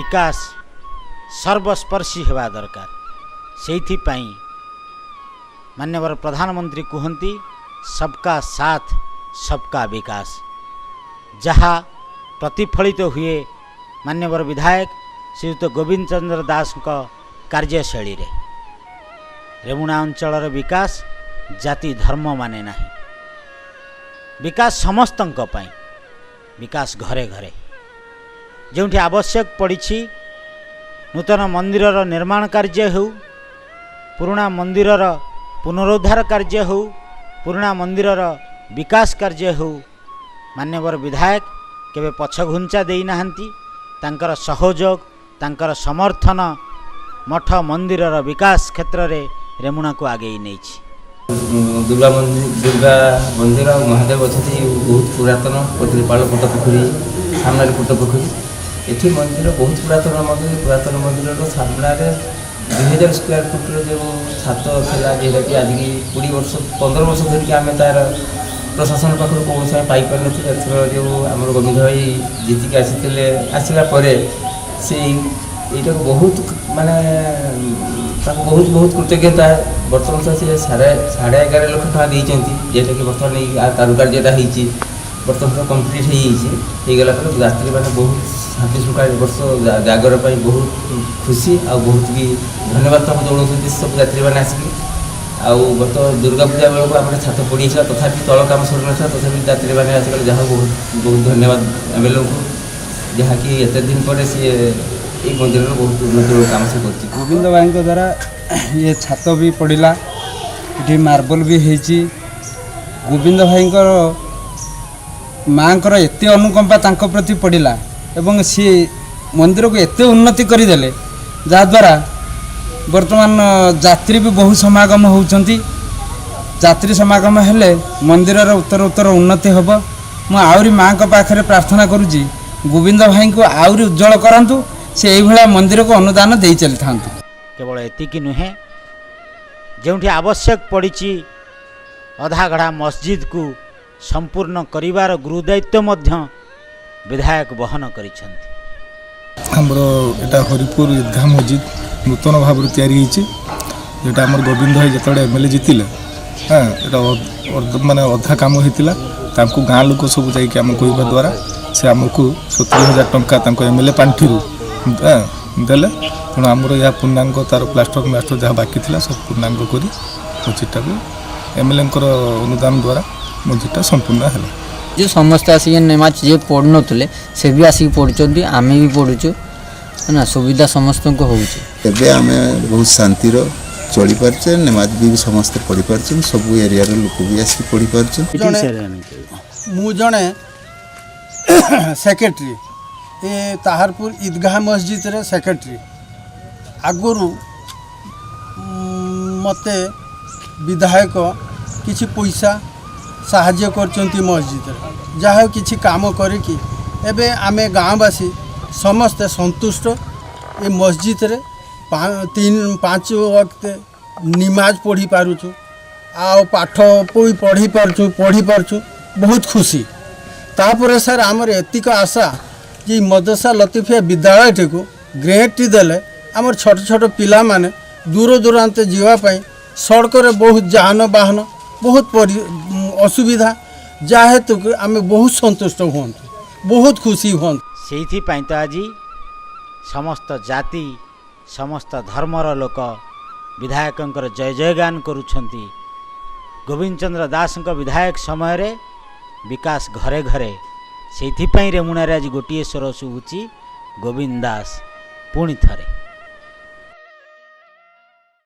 ବିକାଶ ସର୍ବସ୍ପର୍ଶୀ ହେବା ଦରକାର। ସେଇଥିପାଇଁ ମାନ୍ୟବର ପ୍ରଧାନମନ୍ତ୍ରୀ କୁହନ୍ତି, ସବକା ସାଥ ସବକା ବିକାଶ, ଯାହା ପ୍ରତିଫଳିତ ହୁଏ ମାନ୍ୟବର ବିଧାୟକ ଶ୍ରୀଯୁକ୍ତ ଗୋବିନ୍ଦ ଚନ୍ଦ୍ର ଦାସଙ୍କ କାର୍ଯ୍ୟଶୈଳୀରେ। ରେମୁଣା ଅଞ୍ଚଳର ବିକାଶ ଜାତି ଧର୍ମ ମାନେ ନାହିଁ, ବିକାଶ ସମସ୍ତଙ୍କ ପାଇଁ, ବିକାଶ ଘରେ ଘରେ। ଯେଉଁଠି ଆବଶ୍ୟକ ପଡ଼ିଛି ନୂତନ ମନ୍ଦିରର ନିର୍ମାଣ କାର୍ଯ୍ୟ ହେଉ, ପୁରୁଣା ମନ୍ଦିରର ପୁନରୁଦ୍ଧାର କାର୍ଯ୍ୟ ହେଉ, ପୁରୁଣା ମନ୍ଦିରର ବିକାଶ କାର୍ଯ୍ୟ ହେଉ, ମାନ୍ୟବର ବିଧାୟକ କେବେ ପଛଘୁଞ୍ଚା ଦେଇନାହାନ୍ତି। ତାଙ୍କର ସହଯୋଗ, ତାଙ୍କର ସମର୍ଥନ ମଠ ମନ୍ଦିରର ବିକାଶ କ୍ଷେତ୍ରରେ ରେମୁଣାକୁ ଆଗେଇ ନେଇଛି। ଦୁର୍ଗା ମନ୍ଦିର, ଦୁର୍ଗା ମନ୍ଦିର ଆଉ ମହାଦେବ ଅଛନ୍ତି, ବହୁତ ପୁରାତନ। ପତ୍ରିପାଳ ପୁଟ ପୋଖରୀ ସାମ୍ନାରେ, ପୁଟ ପୋଖରୀ ଏଠି ମନ୍ଦିର ବହୁତ ପୁରାତନ ମନ୍ଦିର। ପୁରାତନ ମନ୍ଦିରର ସାମ୍ନାରେ 2000 ସ୍କୋୟାର ଫୁଟର ଯେଉଁ ଛାତ ଥିଲା, ଯେଉଁଟାକି ଆଜିକି 20 ବର୍ଷ, 15 ବର୍ଷ ଧରିକି ଆମେ ତା'ର ପ୍ରଶାସନ ପାଖରୁ କୌଣସି ଆମେ ପାଇପାରିନଥିଲୁ। ଏଥର ଯେଉଁ ଆମର ଗୋବିନ୍ଦ ଭାଇ ଜିତିକି ଆସିଥିଲେ, ଆସିଲା ପରେ ସେଇ ଏଇଟାକୁ ବହୁତ ମାନେ ତାକୁ ବହୁତ ବହୁତ କୃତଜ୍ଞତା। ବର୍ତ୍ତମାନ ସେ 11.5 ଲକ୍ଷ ଟଙ୍କା ଦେଇଛନ୍ତି, ଯେଉଁଟାକି ବର୍ତ୍ତମାନ ଏଇ କାରୁକାର୍ଯ୍ୟଟା ହେଇଛି, ବର୍ତ୍ତମାନ ତ କମ୍ପ୍ଲିଟ୍ ହେଇଯାଇଛି। ହେଇଗଲା ପରେ ଯାତ୍ରୀମାନେ ବହୁତ ଶାନ୍ତି ଶୃଙ୍ଖଳା ଏ ବର୍ଷ ଜାଗର ପାଇଁ ବହୁତ ଖୁସି ଆଉ ବହୁତ ବି ଧନ୍ୟବାଦ ତାଙ୍କୁ ଜଣାଉଛନ୍ତି ସବୁ ଯାତ୍ରୀମାନେ ଆସିକି। ଆଉ ଗତ ଦୁର୍ଗା ପୂଜା ବେଳକୁ ଆମର ଛାତ ପଡ଼ିଯାଇଥିଲା, ତଥାପି ତଳ କାମ ସରିନଥିଲା, ତଥାପି ଯାତ୍ରୀମାନେ ଆସିଗଲେ। ଯାହା ବହୁତ ବହୁତ ଧନ୍ୟବାଦ ଏମ୍ଏଲ୍ଏଙ୍କୁ, ଯାହାକି ଏତେ ଦିନ ପରେ ସିଏ ଏଇ ମନ୍ଦିରର ବହୁତ ଉନ୍ନତିର କାମ ସେ କରୁଛି। ଗୋବିନ୍ଦ ଭାଇଙ୍କ ଦ୍ୱାରା ଇଏ ଛାତ ବି ପଡ଼ିଲା, ଏଠି ମାର୍ବଲ ବି ହେଇଛି। ଗୋବିନ୍ଦ ଭାଇଙ୍କର ମାଆଙ୍କର ଏତେ ଅନୁକମ୍ପା ତାଙ୍କ ପ୍ରତି ପଡ଼ିଲା ଏବଂ ସିଏ ମନ୍ଦିରକୁ ଏତେ ଉନ୍ନତି କରିଦେଲେ, ଯାହାଦ୍ୱାରା ବର୍ତ୍ତମାନ ଯାତ୍ରୀ ବି ବହୁ ସମାଗମ ହେଉଛନ୍ତି। ଯାତ୍ରୀ ସମାଗମ ହେଲେ ମନ୍ଦିରର ଉତ୍ତର ଉତ୍ତର ଉନ୍ନତି ହେବ। ମୁଁ ଆହୁରି ମାଆଙ୍କ ପାଖରେ ପ୍ରାର୍ଥନା କରୁଛି, ଗୋବିନ୍ଦ ଭାଇଙ୍କୁ ଆହୁରି ଉଜ୍ଜଳ କରାନ୍ତୁ, ସେ ଏଇଭଳିଆ ମନ୍ଦିରକୁ ଅନୁଦାନ ଦେଇ ଚାଲିଥାନ୍ତୁ। କେବଳ ଏତିକି ନୁହେଁ, ଯେଉଁଠି ଆବଶ୍ୟକ ପଡ଼ିଛି ଅଧାଗଢ଼ା ମସଜିଦକୁ ସମ୍ପୂର୍ଣ୍ଣ କରିବାର ଗୁରୁଦାୟିତ୍ୱ ମଧ୍ୟ ବିଧାୟକ ବହନ କରିଛନ୍ତି। ଆମର ଏଇଟା ହରିପୁର ঈଦଗାହ ମସଜିଦ ନୂତନ ଭାବରେ ତିଆରି ହେଇଛି, ଯେଉଁଟା ଆମର ଗୋବିନ୍ଦ ଭାଇ ଯେତେବେଳେ ଏମ୍ଏଲ୍ଏ ଜିତିଲେ, ହଁ, ଏଇଟା ମାନେ ଅଧା କାମ ହେଇଥିଲା। ତାଙ୍କୁ ଗାଁ ଲୋକ ସବୁ ଯାଇକି ଆମେ କହିବା ଦ୍ୱାରା ସେ ଆମକୁ 70,000 ଟଙ୍କା ତାଙ୍କ ଏମ୍ଏଲ୍ଏ ପାଣ୍ଠିରୁ ଦେଲେ। ତେଣୁ ଆମର ଏହା ପୂର୍ଣ୍ଣାଙ୍ଗ ତାର ପ୍ଲାଷ୍ଟର ମ୍ଲାଷ୍ଟର ଯାହା ବାକି ଥିଲା ସବୁ ପୂର୍ଣ୍ଣାଙ୍ଗ କରି ମସଜିଦଟାକୁ ଏମ୍ଏଲ୍ଏଙ୍କର ଅନୁଦାନ ଦ୍ୱାରା ମସଜିଦଟା ସମ୍ପୂର୍ଣ୍ଣ ହେଲା। ଯେ ସମସ୍ତେ ଆସିକି ନମାଜ ଯିଏ ପଢ଼ୁନଥିଲେ ସେ ବି ଆସିକି ପଢ଼ୁଛନ୍ତି, ଆମେ ବି ପଢ଼ୁଛୁ ନା, ସୁବିଧା ସମସ୍ତଙ୍କୁ ହେଉଛି। ଏବେ ଆମେ ବହୁତ ଶାନ୍ତିର ଚଳିପାରୁଛେ, ନମାଜ ବି ସମସ୍ତେ ପଢ଼ିପାରୁଛନ୍ତି, ସବୁ ଏରିଆର ଲୋକ ବି ଆସିକି ପଢ଼ିପାରୁଛନ୍ତି। ଜଣେ ମୁଁ ଜଣେ ସେକ୍ରେଟେରୀ, ଏ ତାହାରପୁର ঈଦଗାହ ମସଜିଦରେ ସେକ୍ରେଟେରୀ। ଆଗରୁ ମୋତେ ବିଧାୟକ କିଛି ପଇସା ସାହାଯ୍ୟ କରିଛନ୍ତି ମସଜିଦରେ, ଯାହା ହଉ କିଛି କାମ କରିକି ଏବେ ଆମେ ଗାଁବାସୀ ସମସ୍ତେ ସନ୍ତୁଷ୍ଟ। ଏ ମସଜିଦରେ ତିନି ପାଞ୍ଚ ୱକ୍ତ ନିମାଜ ପଢ଼ି ପାରୁଛୁ ଆଉ ପାଠ ବି ପଢ଼ି ପାରୁଛୁ, ବହୁତ ଖୁସି। ତାପରେ ସାର୍, ଆମର ଏତିକ ଆଶା ଯେ ଏଇ ମଦ୍ରସା ଲତିଫିଆ ବିଦ୍ୟାଳୟଟିକୁ ଗ୍ରେଡ଼ଟି ଦେଲେ ଆମର ଛୋଟ ଛୋଟ ପିଲାମାନେ ଦୂର ଦୂରାନ୍ତ ଯିବା ପାଇଁ ସଡ଼କରେ ବହୁତ ଯାନବାହନ ବହୁତ ଅସୁବିଧା, ଯାହା ହେତୁକୁ ଆମେ ବହୁତ ସନ୍ତୁଷ୍ଟ ହୁଅନ୍ତୁ, ବହୁତ ଖୁସି ହୁଅନ୍ତୁ। ସେଇଥିପାଇଁ ତ ଆଜି ସମସ୍ତ ଜାତି, ସମସ୍ତ ଧର୍ମର ଲୋକ ବିଧାୟକଙ୍କର ଜୟ ଜୟଗାନ କରୁଛନ୍ତି। ଗୋବିନ୍ଦ ଚନ୍ଦ୍ର ଦାସଙ୍କ ବିଧାୟକ ସମୟରେ ବିକାଶ ଘରେ ଘରେ। ସେଇଥିପାଇଁ ରେମୁଣାରେ ଆଜି ଗୋଟିଏ ସ୍ୱର ଶୁଭୁଛି, ଗୋବିନ୍ଦ ଦାସ ପୁଣି ଥରେ।